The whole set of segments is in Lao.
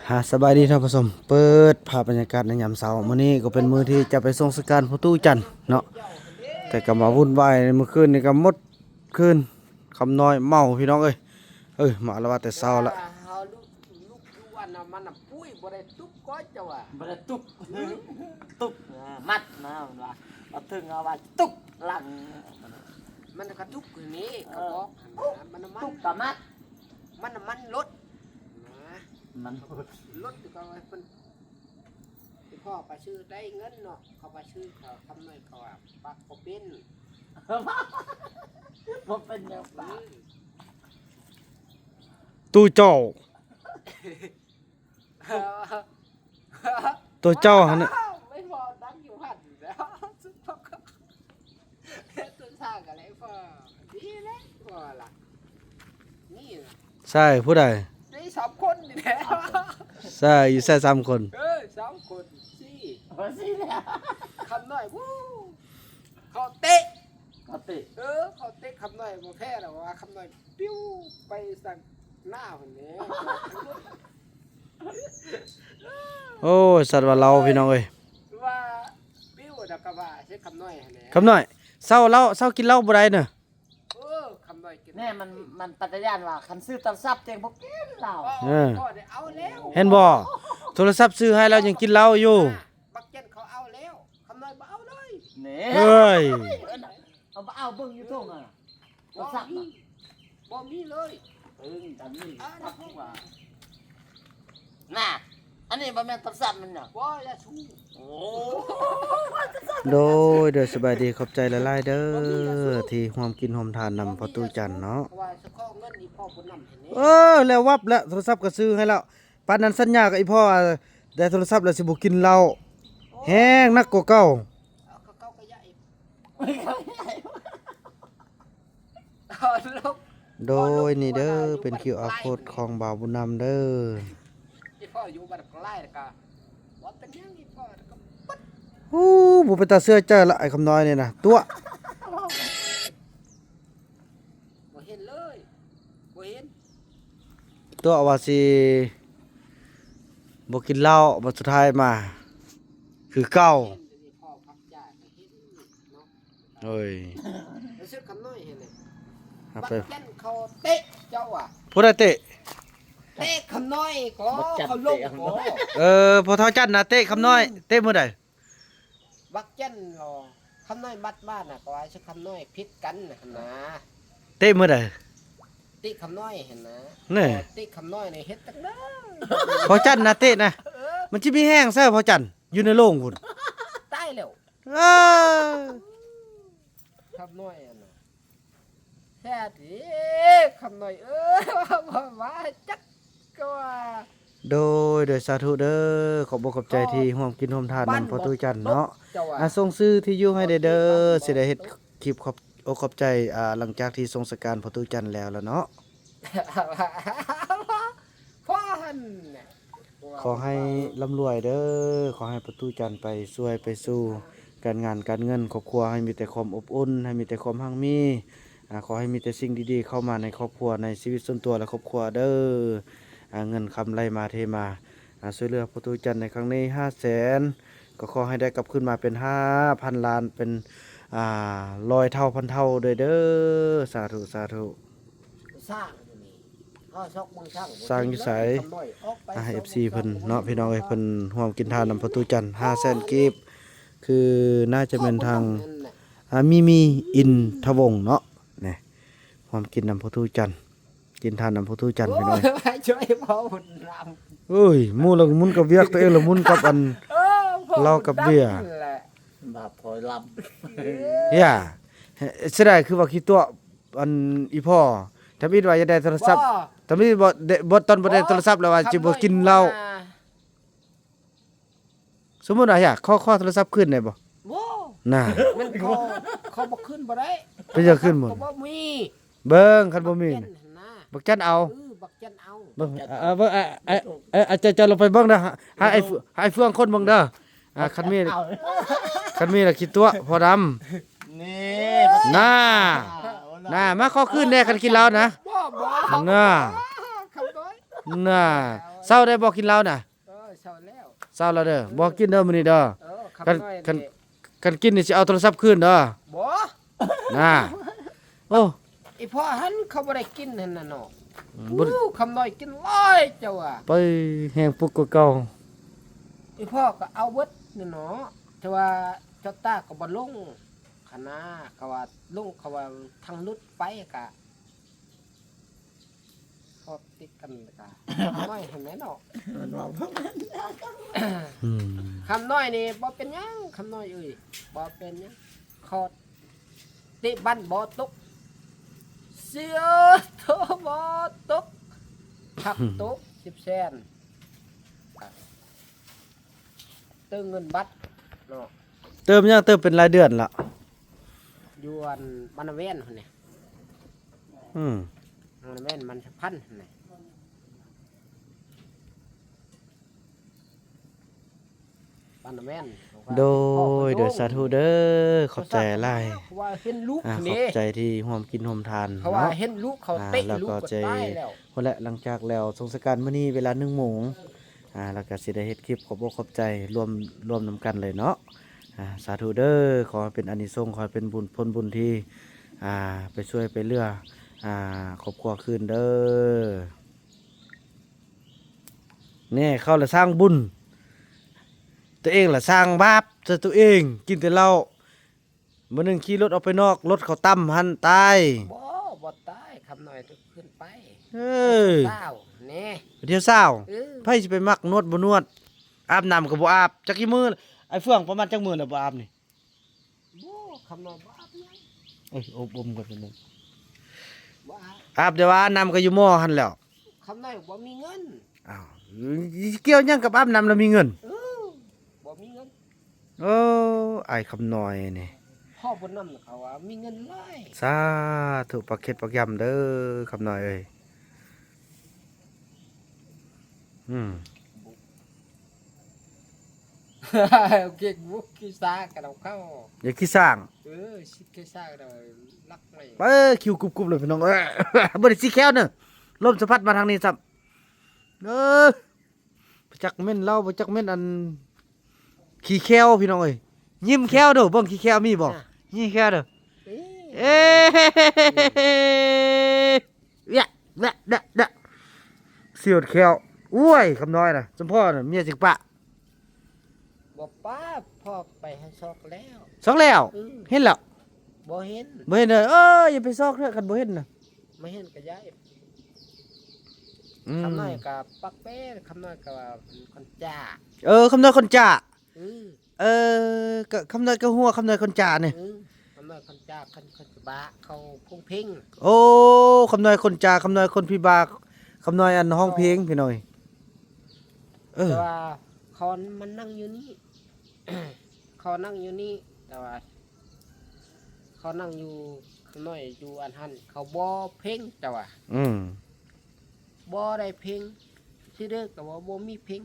ອ່າ ສະບາຍດີທ່ານຜູ້ຊົມ, ເປີດພາບບັນຍາກາດໃນຍາມເຊົ້າ. ມື້ນີ້ກໍເປັນມື້ທີ່ຈະໄປສົ່ງສະການພໍ່ຕູ້ຈັນເນາະ, ແຕ່ກໍມາວຸ່ນວາຍໃນມື້ຄືນນີ້ກໍໝົດຄືນ, ຄຳນ້ອຍເມົາພີ່ນ້ອງເອີຍ. ເອີ ມາອາລະວາດແຕ່ເຊົ້າລະ. ເຮົາລຸກ ລຸກຢູ່ວັນນະ ມັນນະປຸ້ຍບໍ່ໄດ້ຕຸບກໍເຈົ້າວ່າ ບໍ່ໄດ້ຕຸບ ຕຸບ ມັດນະ ມັນວ່າ ບໍ່ເຖິງເອົາວ່າຕຸບຫຼັງ ມັນກະຕຸບຄືນີ້ ເອີ ກະບອກຫັ້ນນະ ມັນນະມັນ ຕຸບກະມັດ ມັນນະມັນລົດນະ ມັນລົດ ລົດກະວ່າເພິ່ນ ອີ່ພໍ່ໄປຊື້ໄດ້ເງິນເນາະ ເຂົາໄປຊື້ເຂົາຄຳນ້ອຍເຂົາວ່າປັກບໍ່ເປັນ ບໍ່ເປັນຫຍັງປະ ອືມ ຕູ້ເຈົ້າ ໂຕເຈົ້າຫັ້ນນະ ໄປພໍນັ່ງຢູ່ຫັ້ນແລ້ວ ສຸດພອກ ເຮັດຕົນສ້າງກັນແລ້ວພໍ ດີແລ້ວພໍລະ ນີ້ລະ ໃຊ່ ຜູ້ໃດ? ໄດ້ສາມຄົນນີ້ແຫຼະ ໃຊ່ ຢູ່ໃສ່ສາມຄົນ ເອີ ສາມຄົນ ສີ່ ວ່າສີ່ແລ້ວ ຄຳນ້ອຍ ວູ້ ເຂົາເຕະ ເຂົາເຕະ ເອີ ເຂົາເຕະຄຳນ້ອຍບໍ່ແພ້ດອກ ວ່າຄຳນ້ອຍປິວໄປທາງໜ້າພຸ້ນເດ້ ໂອ້ຍ ສັດວ່າເລົ່າ ພີ່ນ້ອງເອີຍ ວ່າປິວແລ້ວກໍວ່າໃສ່ຄຳນ້ອຍຫັ້ນແຫຼະ ຄຳນ້ອຍ ເຊົາເຫຼົ້າ ເຊົາກິນເຫຼົ້າບໍ່ໄດ້ເນາະ ເອີ ຄຳນ້ອຍກິນ ແນ່ ມັນ ມັນປັດຕະຍານວ່າ ຄັນຊື້ໂທລະສັບເຈັງບໍ່ກິນເຫຼົ້າ ເອີ ເອີ ພໍ່ໄດ້ເອົາແລ້ວ ເຫັນບໍ່ ໂທລະສັບຊື້ໃຫ້ແລ້ວຍັງກິນເຫຼົ້າຢູ່ ບັກເຈັນເຂົາເອົາແລ້ວ ຄຳນ້ອຍບໍ່ເອົາເລີຍ ແນ່ ເອີຍ ເອົາ ບໍ່ເອົາ ເບິ່ງຢູ່ທົ່ງຫັ້ນນະ ບໍ່ມີ ບໍ່ມີເລີຍ ເອີ ອັນນີ້ ອ່າ ຕັບກວ່າ ນະ ອັນນີ້ບໍ່ແມ່ນໂທລະສັບແມ່ນຫຍັງ? ບໍ່ ຢ່າຊູ ໂອ້ ໂດຍ ໂດຍ ສະບາຍດີ ຂອບໃຈຫຼາຍໆເດີ ທີ່ຮ່ວມກິນຮ່ວມທານນຳພໍ່ຕູ້ຈັນເນາະ ເອີ ແລ້ວວັບແລ້ວ ໂທລະສັບກໍຊື້ໃຫ້ແລ້ວ ປານນັ້ນສັນຍາກັບອີ່ພໍ່ວ່າ ໄດ້ໂທລະສັບແລ້ວຊິບໍ່ກິນເຫຼົ້າ ແຮງໜັກກວ່າເກົ່າ. ໂດຍ ນີ້ເດີ ເປັນຄິວອາໂຄດຂອງບ່າວບຸນນຳເດີ ອີ່ພໍ່ຢູ່ບ້ານກະຫຼາຍລະກະ ວ່າເປັນຫຍັງອີ່ພໍ່ລະກະປຶດ ໂອ້ ບໍ່ເປັນຕາເຊື່ອໃຈລະ ໄອ້ຄຳນ້ອຍນີ້ນະ ຕົວະ ບໍ່ເຫັນເລີຍ ບໍ່ເຫັນ ຕົວະວ່າຊິບໍ່ກິນເຫຼົ້າ ບັດສຸດທ້າຍມາຄືເກົ່າ ເອີຍ ໄປເຊີດຄຳນ້ອຍຫັ້ນແຫຼະ ບັກຈັນເຂົາເຕະເຈົ້າວ່າ ຜູ້ໃດເຕະ? ເຕະຄຳນ້ອຍກໍເຂົາລົງກໍ ເອີ ພໍ່ເຖົ້າຈັນນະເຕະຄຳນ້ອຍ ເຕະມື້ໃດ? ບັກຈັນເນາະ ຄຳນ້ອຍບັດມານະ ກໍວ່າຊິຄຳນ້ອຍຜິດກັນຫັ້ນນະ ເຕະມື້ໃດ? ຕິຄຳນ້ອຍຫັ້ນນະ ແນ່ ຕິຄຳນ້ອຍນີ້ເຮັດຈັ່ງໃດ? ພໍ່ຈັນນະເຕະນະ ເອີ ມັນຊິມີແຮງໃສ່ພໍ່ຈັນ ຢູ່ໃນໂລງພຸ້ນ ຕາຍແລ້ວ ເອີ ຄຳນ້ອຍຫັ້ນນະ ແທ້ຕິ ຄຳນ້ອຍເອີຍ ວ່າຈັກກໍວ່າ ໂດຍ ໂດຍ ສາທຸເດີ ຂອບອົກຂອບໃຈທີ່ຮ່ວມກິນຮ່ວມທານນຳພໍ່ຕູ້ຈັນເນາະ ອ່າ ສົ່ງຊື່ທີ່ຢູ່ໃຫ້ແດ່ເດີ ຊິໄດ້ເຮັດຄລິບຂອບອົກຂອບໃຈ ອ່າ ຫຼັງຈາກທີ່ສົ່ງສະການພໍ່ຕູ້ຈັນແລ້ວລະເນາະ ພໍ່ຫັ້ນນະ ຂໍໃຫ້ລ່ຳລວຍເດີ ຂໍໃຫ້ພໍ່ຕູ້ຈັນໄປສວຍໄປຊູ ການງານການເງິນ ຄອບຄົວໃຫ້ມີແຕ່ຄວາມອົບອຸ່ນ ໃຫ້ມີແຕ່ຄວາມຮັ່ງມີ ອ່າ ຂໍໃຫ້ມີແຕ່ສິ່ງດີໆເຂົ້າມາໃນຄອບຄົວ ໃນຊີວິດສ່ວນຕົວ ແລະ ຄອບຄົວເດີ ອ່າ ເງິນຄຳໄຫຼມາເທມາ ອ່າ ຊ່ວຍເຫຼືອພໍ່ຕູ້ຈັນໃນຄັ້ງນີ້ຫ້າແສນ ກໍຂໍໃຫ້ໄດ້ກັບຄືນມາເປັນຫ້າພັນລ້ານ ເປັນ ອ່າ ຮ້ອຍເທົ່າພັນເທົ່າເດີ ເດີ ສາທຸ ສາທຸ. ສ້າງຢູ່ນີ້ ເຮົາຊອກເບິ່ງຊ່າງ ສ້າງຢູ່ໃສ? ຄຳນ້ອຍອອກໄປ ອ່າ ໃຫ້ ເອັຟຊີ ເພິ່ນເນາະ ພີ່ນ້ອງເອີຍ ເພິ່ນຮ່ວມກິນທານນຳພໍ່ຕູ້ຈັນ ຫ້າແສນກີບ ຄືໜ້າຈະແມ່ນທາງ ອ່າ ມີມີ ອິນທະວົງເນາະ ນີ້ ຮ່ວມກິນນຳພໍ່ຕູ້ຈັນ ກິນທານນຳພໍ່ຕູ້ຈັນ ພີ່ນ້ອງເອີຍ ໂອ້ຍ ໝູ່ລະໝຸນກັບວຽກ ຕົວເອງລະໝຸນກັບອັນ ເອີ ເຫຼົ້າກັບເບຍ ບາບພອຍລຳ ເອີ ເສຍດາຍ ຄືວ່າຂີ້ຕົວະ ອັນ ອີ່ພໍ່ ທຳອິດວ່າຢາກໄດ້ໂທລະສັບ ທຳອິດບໍ່ໄດ້ ບໍ່ ຕອນບໍ່ໄດ້ໂທລະສັບແລ້ວວ່າຊິບໍ່ກິນເຫຼົ້າ ສົມມຸດວ່າຢາກ ຂໍ ຂໍໂທລະສັບຄືນໄດ້ບໍ່? ບໍ່ ນະ ມັນຂໍ ຂໍບໍ່ຄືນບໍ່ໄດ້ ເປັນຫຍັງຄືນບໍ່? ບໍ່ມີ ເບິ່ງ ຄັນບໍ່ມີ ບັກຈັນເອົາ ເອີ ບັກຈັນເອົາ ເບິ່ງ ເອີ ເບິ່ງ ເອີ ເອີ ເຈົ້າ ເຈົ້າລອງໄປເບິ່ງເດີ ໃຫ້ ໃຫ້ເຟືອງຄົນເບິ່ງເດີ ອ່າ ຄັນມີ ຄັນມີລະຂີ້ຕົວະພໍ່ດຳ ນີ້ ນາ ນາ ມາຂໍຄືນແດ່ ຄັນກິນເຫຼົ້ານະ ບໍ່ ບໍ່ ນາ ຄຳນ້ອຍ ນ່າ ເຊົາໄດ້ບໍ່ກິນເຫຼົ້ານະ? ເອີ ເຊົາແລ້ວ ເຊົາແລ້ວເດີ ບໍ່ກິນເດີມື້ນີ້ເດີ. ເອີ ຄັນ ຄັນ ຄັນກິນນີ້ຊິເອົາໂທລະສັບຄືນເດີ. ບໍ່ ນ່າ ໂອ້ ອີພໍ່ຫັ້ນເຂົາບໍ່ໄດ້ກິນຫັ້ນນະເນາະ. ອືມ ໂອ້ ຄຳນ້ອຍກິນຫຼາຍເຈົ້າວ່າ ໄປແຮງປຸກກວ່າເກົ່າ. ອີພໍ່ກໍເອົາເບິດນະເນາະ ແຕ່ວ່າເຈົ້າຕາກໍບໍ່ລົງຫັ້ນນາ. ເຂົາວ່າລົງ ເຂົາວ່າທາງຫຼຸດໄປກະ ເຂົາຕິດກັນກະ ຄຳນ້ອຍຫັ້ນແຫຼະເນາະ. ອືມ ຄຳນ້ອຍນີ້ບໍ່ເປັນຫຍັງ ຄຳນ້ອຍເອີຍ ບໍ່ເປັນຫຍັງ. ເຂົາເຕະບັນບໍ່ຕົກ ເສຍໂທບໍ່ຕົກ ຫັກຕົກສິບແສນ ເຕີມເງິນບັດເນາະ. ເຕີມຫຍັງ? ເຕີມເປັນລາຍເດືອນລະ ຢູ່ອັນບ້ານນາແວ່ນພຸ້ນນີ້. ອືມ ບ້ານນາແວ່ນ ບ້ານສະພັນຫັ້ນແຫຼະ. ບ້ານນາແວ່ນ ໂດຍ ໂດຍ ສາທຸເດີ ຂອບໃຈຫຼາຍ. ເພາະວ່າເຫັນລູກ ອ່າ ນີ້ ຂອບໃຈທີ່ຮ່ວມກິນຮ່ວມທານເນາະ. ເພາະວ່າເຫັນລູກເຂົາ ອ່າ ເຕະລູກກໍຕາຍແລ້ວ. ພຸ້ນແຫຼະ ຫຼັງຈາກແລ້ວສົງສະການມື້ນີ້ເວລາໜຶ່ງໂມງ ອ່າ ແລ້ວກໍຊິໄດ້ເຮັດຄລິບຂອບອົກຂອບໃຈລວມ ລວມນຳກັນເລີຍເນາະ. ອ່າ ສາທຸເດີ ຂໍໃຫ້ເປັນອານິສົງ ຂໍໃຫ້ເປັນບຸນ ຜົນບຸນທີ່ ອ່າ ໄປຊ່ວຍໄປເຫຼືອ ອ່າ ຄອບຄົວຄືນເດີ. ແນ່ ເຂົາລະສ້າງບຸນ ຕົວເອງລະສ້າງບາບໃສ່ຕົວເອງ ກິນແຕ່ເຫຼົ້າ. ມື້ໜຶ່ງຂີ່ລົດອອກໄປນອກ ລົດເຂົາຕຳຫັ້ນຕາຍ. ບໍ່ ບໍ່ຕາຍ ຄຳນ້ອຍຂຶ້ນໄປ. ເອີ ສາວແນ່ ໄປທ່ຽວສາວ. ເອີ ໃຜຊິໄປມັກນວດບໍ່ນວດ ອາບນ້ຳກໍບໍ່ອາບ. ຈັກກີ່ມື້ ໄອ້ເຟືອງ ປະມານຈັກມື້ແລ້ວບໍ່ອາບນີ້? ບໍ່ ຄຳນ້ອຍບໍ່ອາບຫຍັງ. ເອີ ອົບ ອົບກ່ອນໜຶ່ງ ບໍ່ອາບ ອາບແຕ່ວ່ານ້ຳກໍຢູ່ໝໍ້ຫັ້ນແຫຼ້ວ. ຄຳນ້ອຍບໍ່ມີເງິນ. ອ້າວ ກ່ຽວຫຍັງກັບອາບນ້ຳແລ້ວມີເງິນ? ເອີ ບໍ່ມີເງິນ. ໂອ້ ອ້າຍຄຳນ້ອຍນີ້ ພໍ່ບຸນນຳເຂົາວ່າມີເງິນຫຼາຍ. ສາທຸ ປາກເຄັດປາກຢຳເດີ ຄຳນ້ອຍເອີຍ. ອືມ ເກັກບຸກຂີ້ຊ້າກະເອົາເຂົ້າ ຢ່າຂີ້ຊ້າງ. ເອີ ຊິຂີ້ຊ້າກະເອົາລັກໄວ້ ເອີ ຄິວກຸບໆເລີຍພີ່ນ້ອງເອີຍ. ບໍ່ໄດ້ສີແຄວເນີ ລົມສະພັດມາທາງນີ້ຊ້ຳ. ເອີ ບໍ່ຈັກເໝັນເຫຼົ້າ ບໍ່ຈັກເໝັນອັນ ຂີ້ແຄວພີ່ນ້ອງເອີຍ. ຍິ້ມແຄວເດີ ເບິ່ງຂີ້ແຄວມີບໍ່? ຍິ້ມແຄວເດີ. ເອີ ເອະ ເອະ ເອະ ເອະ ສຽດແຄວ. ໂອ້ຍ ຄຳນ້ອຍນະ ສົມພໍນະ ເມຍຊິປະ. ບໍ່ປະ ພໍ່ໄປໃຫ້ຊອກແລ້ວ ຊອກແລ້ວ. ເອີ ເຫັນແລ້ວ ບໍ່ເຫັນ ບໍ່ເຫັນເດີ. ເອີ ຢ່າໄປຊອກເດີ ຄັນບໍ່ເຫັນນະ ບໍ່ເຫັນກໍຢ້ານ. ອືມ ຄຳນ້ອຍກໍປັກແປ້ ຄຳນ້ອຍກໍວ່າເປັນຄົນຈ້າ. ເອີ ຄຳນ້ອຍຄົນຈ້າ. ເອີ ເອີ ກໍຄຳນ້ອຍກໍຮູ້ວ່າຄຳນ້ອຍຄົນຈ້ານີ້. ເອີ ຄຳນ້ອຍຄົນຈ້າ ຄົນ ຄົນຈະບາ ເຂົາພົງເພັງ. ໂອ້ ຄຳນ້ອຍຄົນຈ້າ ຄຳນ້ອຍຄົນຜີບາ ຄຳນ້ອຍອັນຮ້ອງເພງ ພີ່ນ້ອງເອີຍ. ເອີ ແຕ່ວ່າເຂົາມານັ່ງຢູ່ນີ້ ເຂົານັ່ງຢູ່ນີ້ ແຕ່ວ່າເຂົານັ່ງຢູ່ ຄຳນ້ອຍຢູ່ອັນຫັ້ນ ເຂົາບໍ່ເພັງ ເຈົ້າວ່າ. ອືມ ບໍ່ໄດ້ເພັງ ຊີເດີກໍວ່າບໍ່ມີເພັງ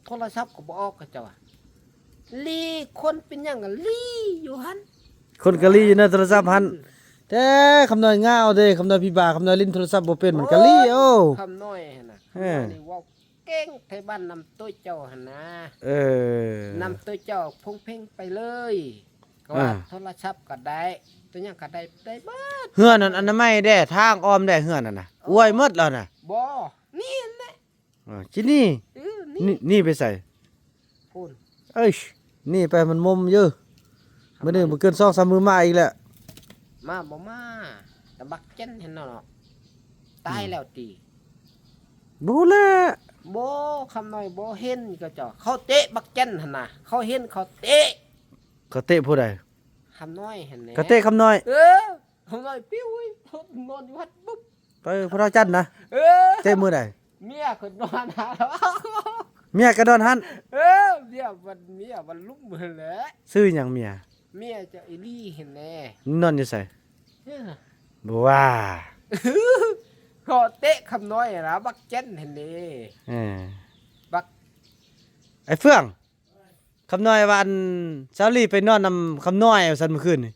ໂທລະສັບກໍບໍ່ອອກ ເຂົາເຈົ້າວ່າ. ລີ້ ຄົນເປັນຫຍັງກໍລີ້ຢູ່ຫັ້ນ ຄົນກໍລີ້ຢູ່ໃນໂທລະສັບຫັ້ນ. ອືມ ແຕ່ຄຳນ້ອຍງາວເດ້ ຄຳນ້ອຍຜີບາ ຄຳນ້ອຍຫຼິ້ນໂທລະສັບບໍ່ເປັນ ມັນກໍລີ້. ໂອ້ ໂອ້ ຄຳນ້ອຍຫັ້ນນະ ເອີ ຄຳນ້ອຍນີ້ເວົ້າ ເກັ່ງໄທບ້ານນຳໂຕເຈົ້າຫັ້ນນາ. ເອີ ນຳໂຕເຈົ້າພົງເພັງໄປເລີຍ ກໍວ່າ ອ່າ ໂທລະສັບກໍໄດ້ ໂຕຫຍັງກໍໄດ້ ໄດ້ເບິດ. ເຮືອນນັ້ນອະນາໄມແດ່ ທາງອ້ອມແດ່ ເຮືອນນັ້ນນະ ເອີ ອວຍໝົດແລ້ວນະ. ບໍ່ ນີ້ແຫຼະ ອ່າ ຊິໜີ ເອີ ນີ້ ໜີໄປໃສ? ພຸ້ນ ເອີຍ ໜີໄປມັນມົມຢູ່. ມື້ໜຶ່ງບໍ່ເກີນສອງສາມມື້ມາອີກແຫຼະ. ມາບໍ່ມາ ແຕ່ບັກເຈັນຫັ້ນເນາະ ຕາຍແລ້ວຕິ? ອືມ ບໍ່ແຫຼະ ບໍ່ ຄຳນ້ອຍບໍ່ເຫັນ ເຂົາເຈົ້າ ເຂົາເຕະບັກເຈັນຫັ້ນນະ ເຂົາເຫັນເຂົາເຕະ. ເຂົາເຕະຜູ້ໃດ? ຄຳນ້ອຍຫັ້ນແຫຼະ ເຂົາເຕະຄຳນ້ອຍ. ເອີ ຄຳນ້ອຍປິວ ນອນຢູ່ຫັ້ນປຸບ ໄປຜູ້ເຖົ້າຈັນນະ. ເອີ ເຕະມື້ໃດ? ເມຍກໍນອນຫັ້ນ ເມຍກໍນອນຫັ້ນ. ເອີ ເມຍມັນ ເມຍມັນລຸມຫັ້ນແຫຼະ. ຊື່ຫຍັງເມຍ? ເມຍເຈົ້າອີ່ຫຼີຫັ້ນແຫຼະ. ນອນຢູ່ໃສ? ເອີ ບໍ່ວ່າ ເຂົາເຕະຄຳນ້ອຍນະ ບັກເຈັນຫັ້ນເດ້. ເອີ ບັກ ໄອ້ເຟືອງ ຄຳນ້ອຍວ່າ ອັນ ສາວລີໄປນອນນຳຄຳນ້ອຍວ່າຊັ້ນມື້ຄືນນີ້.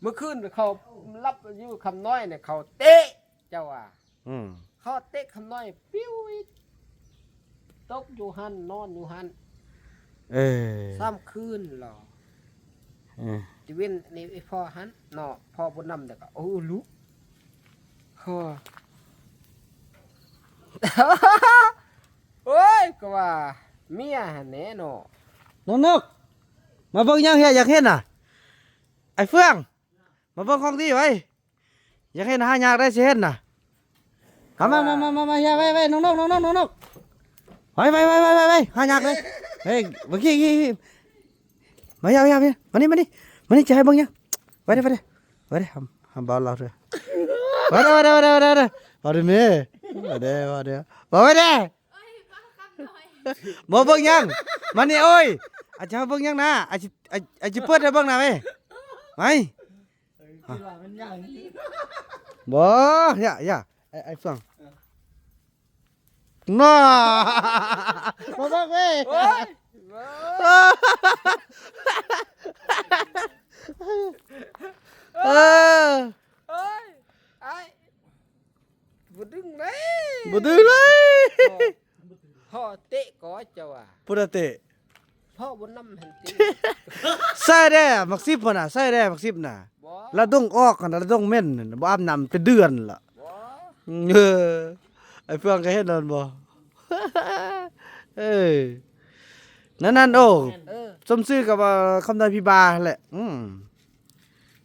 ມື້ຄືນເຂົາຫຼັບຢູ່ ຄຳນ້ອຍນີ້ເຂົາເຕະ ເຈົ້າວ່າ. ອືມ ເຂົາເຕະຄຳນ້ອຍ ປິວອີກ ຕົກຢູ່ຫັ້ນ ນອນຢູ່ຫັ້ນ ເອີ ສາມຄືນລະ ເອີ ຕະເວັນນີ້ໄອ້ພໍ່ຫັ້ນເນາະ ພໍ່ບຸນນຳ ແລ້ວກໍ ໂອ້ ລູກ ໂອ້ຍ ກໍວ່າເມຍຫັ້ນແຫຼະເນາະ ນ້ອງນົກ ມາເບິ່ງຫຍັງເຮຍ ຢາກເຫັນນະ ໄອ້ເຟືອງ ມາເບິ່ງຂອງດີໄວ ຢາກເຫັນຫາຍາກໄດ໋ ຊິເຫັນນະ ເອົາມາ ມາ ມາ ມາ ມາ ເຮຍ ໄວ ໄວ ນ້ອງນົກ ນ້ອງນົກ ນ້ອງນົກ ໄວ ໄວ ໄວ ໄວ ຫາຍາກເລີຍ ເຮີຍ ມາ ມານີ້ ມານີ້ ມານີ້ ຈະໃຫ້ເບິ່ງຫຍັງ ໄວເດີ ໄວເດີ ໄວເດີ ຫາ ຫາບ່າວລາວເດີ ໄວເດີ ໄວເດີ ໄວເດີ ໄວເດີ ເອົາເດີແມ່ ໄວເດີ ໄວເດີ ເອົາໄວ້ເດີ ບໍ່ເບິ່ງຫຍັງ ມານີ້ ໂອ້ຍ ອາດຈະເບິ່ງຫຍັງນະ ອາດຊິ ອາດ ອາດຊິເປີດໃຫ້ເບິ່ງນະເວີຍ ໄວ ບໍ່ ຢ່າ ຢ່າ ໄອ້ ໄອ້ເຟືອງ ເອີ ນ້າ ບໍ່ເບິ່ງເວີຍ ໂອ້ຍ ເອີ ໂອ້ຍ ອ້າຍ ບໍ່ດຶງເລີຍ ບໍ່ດຶງເລີຍ ພໍ່ເຕະກໍເຈົ້າວ່າ ຜູ້ໃດເຕະ? ພໍ່ບຸນນຳຫັ້ນຕິ ໃສ່ແດ່ໝາກສິບຫັ້ນນະ ໃສ່ແດ່ໝາກສິບນະ ບໍ່ ລະດົງອອກຫັ້ນນະ ລະດົງເໝັນ ບໍ່ອາບນ້ຳເປັນເດືອນລະ ບໍ່ ເອີ ໄອ້ເຟືອງກໍເຫັນນັ້ນບໍ່ ເອີ ນັ້ນໆ ໂອ້ ເອີ ສົມຊື່ກັບ ເອີ ຄຳນ້ອຍພີບາຫັ້ນແຫຼະ ອືມ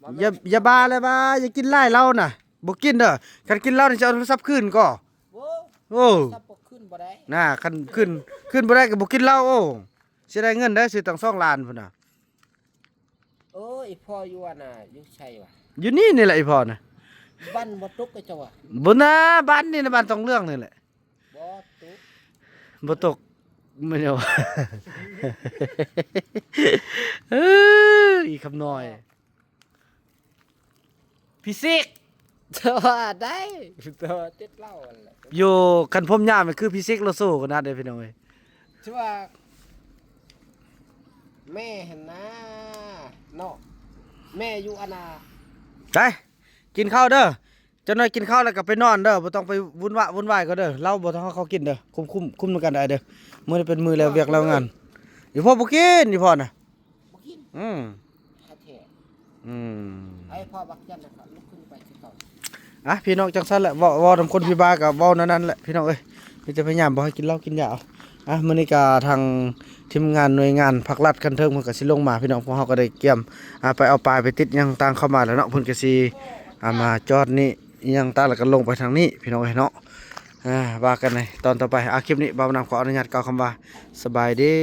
ບໍ່ແມ່ນ ຢ່າ ຢ່າບ້າແຫຼະບ້າ ຢ່າກິນຫຼາຍເຫຼົ້ານະ ບໍ່ກິນເດີ ຄັນກິນເຫຼົ້ານີ້ຈະເອົາໂທລະສັບຄືນກໍ ໂອ້ ໂອ້ ໂທລະສັບກໍຄືນບໍ່ໄດ້ ນະ ຄັນຄືນ ຄືນບໍ່ໄດ້ກໍບໍ່ກິນເຫຼົ້າ ໂອ້ ເສຍດາຍເງິນເດ້ ຊື້ຕັ້ງສອງລ້ານພຸ້ນນະ ໂອ້ຍ ອີ່ພໍ່ຢູ່ອັນນ່າ ຢູ່ໃສວະ ຢູ່ນີ້ນີ້ແຫຼະ ອີ່ພໍ່ນະ ບ້ານບໍ່ຕົກເຈົ້າວະ ບໍ່ນະ ບ້ານນີ້ນະ ບ້ານຕອງເຫຼືອງນີ້ແຫຼະ ບໍ່ຕົກ ບໍ່ຕົກ ແມ່ນຫຍັງວະ ເອີ ອີ່ຄຳນ້ອຍ ພິເສກ ແຕ່ວ່າໄດ້ ແຕ່ວ່າຕິດເຫຼົ້າຫັ້ນແຫຼະ ຢູ່ ຄັນຜົມຍາວມັນຄືພິເສກໂລໂຊຂະໜາດເດ້ພີ່ນ້ອງເອີຍ ຖືວ່າແມ່ຫັ້ນນາເນາະ ແມ່ຢູ່ອັນນ່າ ໄປ ກິນເຂົ້າເດີ ຈັກໜ່ອຍກິນເຂົ້າແລ້ວກໍໄປນອນເດີ ບໍ່ຕ້ອງໄປວຸ້ນວະວຸ້ນວາຍກໍເດີ ເຫຼົ້າບໍ່ຕ້ອງເອົາເຂົ້າກິນເດີ ຄຸມ ຄຸມ ຄຸມນຳກັນໄດ້ເດີ ມື້ນີ້ເປັນມື້ແລ້ວວຽກແລ້ວງານ ອີ່ພໍ່ບໍ່ກິນ ອີ່ພໍ່ນະ ບໍ່ກິນ ອືມ ແທ້ໆ ອືມ ໄອ້ພໍ່ບັກຈັນນະ ລຸກຂຶ້ນໄປຄືເກົ່າ ອ່ະ ພີ່ນ້ອງ ຈັ່ງຊັ້ນແຫຼະ ເວົ້າ ເວົ້ານຳຄົນພິບາກະເວົ້າແນວນັ້ນແຫຼະ ພີ່ນ້ອງເອີຍ ມີແຕ່ພະຍາຍາມບໍ່ໃຫ້ກິນເຫຼົ້າກິນຢາເອົາ ອ່ະ ມື້ນີ້ກະທາງທີມງານໜ່ວຍງານພາກລັດຂັ້ນເທິງເພິ່ນກະຊິລົງມາ ພີ່ນ້ອງ ພວກເຮົາກະໄດ້ກຽມ ອ່າ ໄປເອົາປາຍໄປຕິດຫຍັງຕ່າງເຂົ້າມາແລ້ວເນາະ ເພິ່ນກະຊິ ອ່າ ມາຈອດນີ້ຫຍັງຕ່າງ ແລ້ວກໍລົງໄປທາງນີ້ ພີ່ນ້ອງເອີຍເນາະ ອ່າ ວ່າກັນໃນຕອນຕໍ່ໄປ ອ່າ ຄລິບນີ້ບ່າວນຳຂໍອະນຸຍາດກ່າວຄຳວ່າ ສະບາຍດີ.